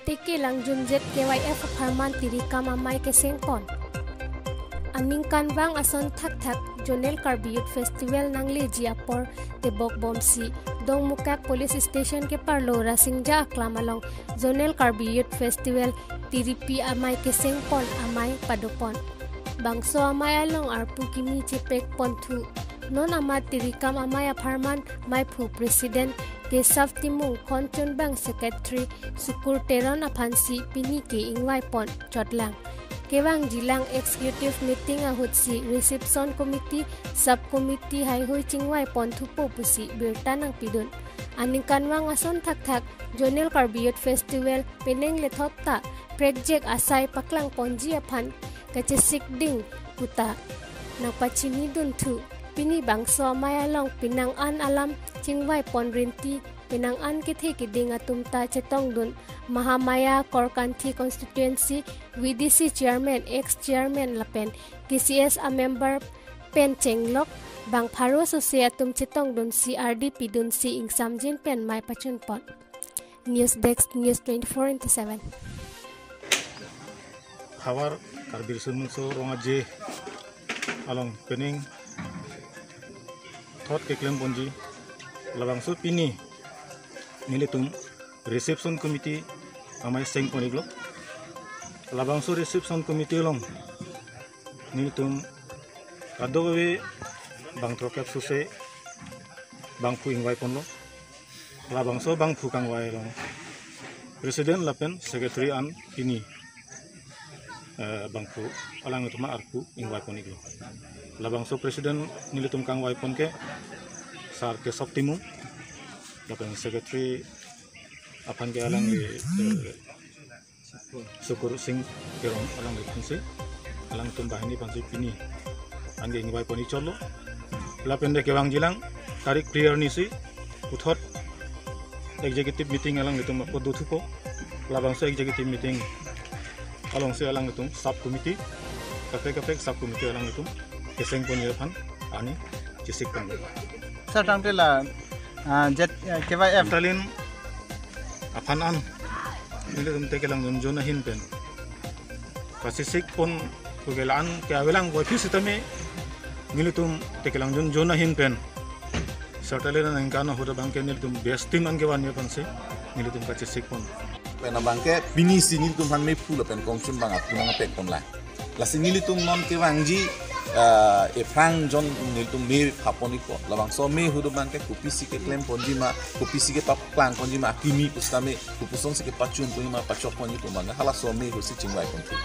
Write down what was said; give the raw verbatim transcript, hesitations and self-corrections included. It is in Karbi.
Teke Langjunjet K Y F apharman tirikam amei kesengpon. Aningkanvang ason thakthak Zonal Karbi Youth Festival nangleji apor tebok bomsi Dongmukak Police Station keparlo Rasingja Aklam along Zonal Karbi Youth Festival tiripi amei kesengpon amei padopon. Bangso amei along arpu kimi chepekponthu. Non amat tirikam amei apharman meiphu President Kesav Timung, khonchunbang Secretary Sukur Teron aphansi pini ke ingvaipon chotlang. Kevangjilang executive meeting ahutsi reception committee, sub committee heihui chingvaiponthupo pusi birta nangpidun. Aningkanvang ason thakthak Zonal Karbi Youth Festival penang lethot ta prekjak asai paklangponji aphan kachesik ding puta nangpachinidunthu. Pini bangso amei along penang an alam chingvaipon rinti, penang an kethe keding atum ta chetongdun. Mahamaya Korkanthi Constituency V D C Chairman, ex Chairman lapen K C S a member pen chenglok bang pharo sose atum chetongdunsi ardi pidunsi ingsamjin pen mei pachunpon. News Desk, News twenty-four into seven. Havar Karbi Riso Nimso Rong Aje along penang thot keklemponji, labangso pini nelitum reception committee amei sengpon-iklo. Labangso reception committee along nelitum kadokave bang throkep sose bangphu ingvaiponlo. Labangso bangphu kangvai along President lapen Secretary an pini, eh, bangphu alanglitum arpu ingvaipon-iklo. Labangso President nelitum kangvaipon ke Sar Kesav Timung, lapen Secretary aphan ke alangli, eh, Sukur Singh Teron alangli aphansi, alangtum banghini aphansi pini an ke ingvaipon-ik chotlo. Lapen de kevangjilang tarik phli arnisi puthot executive meeting alanglitum apot dothupo. Labangso executive meeting alongsi alanglitum sub committee, kaprek kaprek sub committee alanglitum kesengponji aphan arni chesikpon. Sir, tangte la, ah, Z, ah, K Y F. Talin aphan an nelitum Teke Langjunjon ahin pen kachesikpon, puke la-an ke avelang voiphit sitame nelitum Teke Langjunjon ahin pen Saturday na ningkan ahut abangke nelitum best team an kevanji aphansi nelitum kachesikpon. Pen abangke pinisi nelitum aphan meiphu lapen kongchunbang atum nangpekponlang. Lasi nelitum non kevangji, ah, ephrang jon nelitum mei phapon-ikpo. Labangso mei ahut abangke kopisi keklemponji ma, kopisi kepaklangponji ma, akimi pusitame kopusonsi kepachunponji ma, pachokponji atum abangke halaso mei ahutsi chingvaiponthu.